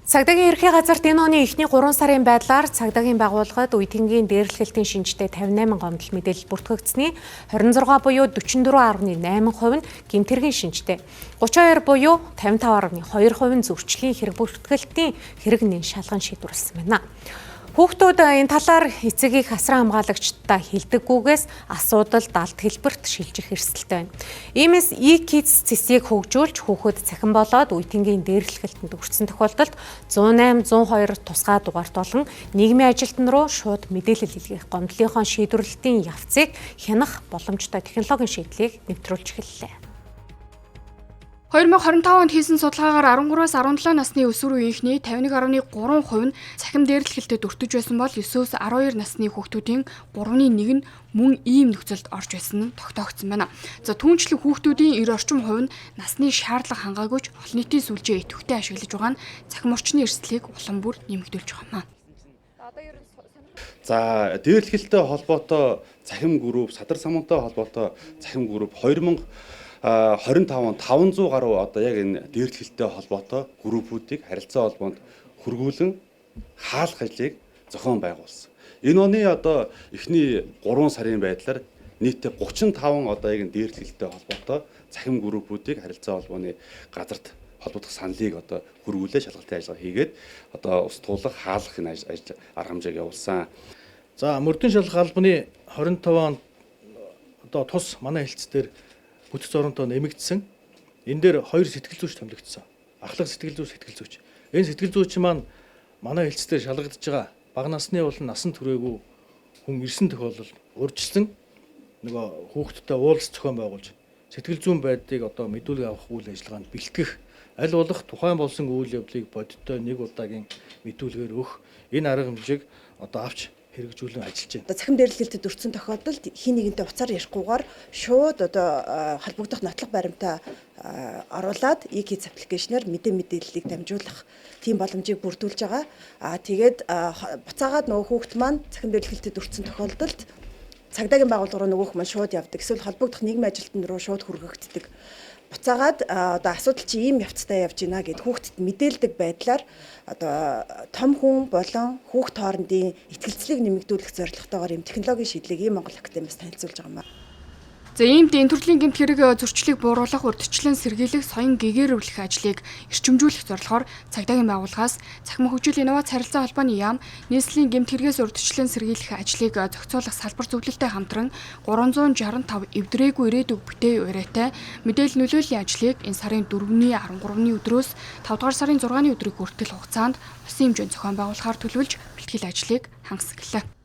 Цагдаагийн ерхий газарт энэ оны эхний 3 сарын байдлаар цагдаагийн байгууллагад үе тэнгийн дээрлэхэлтийн шинжтэй 58 гомдол мэдээлэл бүртгэгдсэний 26 буюу 44.8% нь гэмт хэргийн шинжтэй. 32 буюу 55.2% нь зөрчлийн хэрэг бүртгэлтийн хэрэг нэн шалган шийдвэрлэсэн байна. Хүүхдүүд энэ талаар эцэг их асран хамгаалагчдаа хэлдэггүйгээс асуудал далд хэлбэрт шилжих эрсдэлтэй байна. Иймээс e-kids цэсийг хөгжүүлж хүүхэд цахим болоод үе тэнгийн дээрлэхэлтэнд өртсөн тохиолдолд 108 102 тусгай дугаарт болон нийгмийн ажилтан руу шууд мэдээлэл илгээх, гомдлынхоо шийдвэрлэлтийн явцыг хянах боломжтой технологийн шийдлийг нэвтрүүлж эхэллээ. 2025 онд хийсэн судалгаагаар 13-аас 17 насны өсвөр үеийнхний 51.3% нь цахим дээрлэхэлтэд өртөж байсан бол 9-өөс 12 насны хүүхдүүдийн 3-ны 1 нь мөн ийм нөхцөлд орж байсан нь тогтоогдсон байна. За, түүнчлэн хүүхдүүдийн 90 орчим хувь нь насны шаардлага хангаагүй ч олон нийтийн сүлжээ идэвхтэй ашиглаж байгаа нь цахим орчны эрсдлийг улам бүр нэмэгдүүлж байгаа юм аа. За, дээрлэхэлтэй холбоотой цахим групп, садар самунтай холбоотой цахим групп 2025 он 500 гаруй одоо яг энэ дээрлэхэлтэй холбоотой группүүдийг харилцаа холбоонд хөргүүлэн хаалх ажлыг зохион байгуулсан. Энэ оны одоо эхний 3 сарын байдлаар нийтдээ 35 одоо яг энэ дээрлэхэлтэй холбоотой цахим группүүдийг харилцаа холбооны газарт холбогдох саналыг одоо хөргүүлээ шалгалтын ажиллагаа хийгээд одоо ус туулах, хаалах энэ ажил арга хэмжээг явуулсан. За, мөрдөн шалгах албаны 25 онд одоо тус манай хэлц дээр бүтэц оронтой нэмэгдсэн. Энэ дээр хоёр сэтгэл зүйч томилогдсон. Ахлах сэтгэл зүйч, сэтгэл зүйч. Энэ сэтгэл зүйч маань манай хэлц дээр шалгагдж байгаа бага насны болон насан туршаагүй хүн ирсэн тохиолдолд урьдчилан нөгөө хүүхдтэй уулзалт зохион байгуулж сэтгэл зүйн байдлыг одоо мэдүүлэг авах үйл ажиллагаанд бэлтгэх, аль болох тухайн болсон үйл явдлыг бодиттой нэг удаагийн мэдүүлгээр өгөх энэ арга хэмжээг одоо авч хэрэгжүүлэн ажиллаж байна. Одоо цахим дээрлэхэлтэд өртсөн тохиолдолд хэн нэгэнтэй уцаар ярихгүйгээр шууд одоо холбогдох нотлох баримтаа оруулаад e-kids application-аар мэдээллийг дамжуулах тийм боломжийг бүрдүүлж байгаа. Аа, тэгээд буцаагаад нөгөө хүүхэд маань цахим дээрлэхэлтэд өртсөн тохиолдолд цагдаагийн байгууллага руу нөгөөх маань шууд явдаг. Эсвэл холбогдох нийгмийн ажилтан руу шууд хүргэгддэг. Буцаагаад одоо асуудал чи ийм явцтай явж байна гээд хүүхдэд мэдээлдэг байдлаар одоо том хүн болон хүүхд хоорондын итгэлцлийг нэмэгдүүлэх зорилготойгоор ийм технологийн шийдлийг Монгол Академиас танилцуулж байгаа юм аа. За, иймд энэ төрлийн гэмт хэрэг зөрчлийг бууруулах, урьдчилан сэргийлэх, соён гэгээрүүлэх ажлыг эрчимжүүлэх зорилгоор цагдаагийн байгууллагаас Цахим хөгжил инновац харилцаа холбооны яам нийслэлийн гэмт хэрэгээс урьдчилан сэргийлэх ажлыг зохицуулах салбар зөвлөлтөй хамтран 365 эвдрээгүй ирээдүйг бүтээе уриатай мэдээлэл нөлөөллийн ажлыг энэ сарын 4-ний 13-ны өдрөөс 5 дугаар сарын 6-ны өдрийг хүртэл хугацаанд улсын хэмжээнд зохион байгуулахаар төлөвлөж бэлтгэл ажлыг хангасан гэлээ.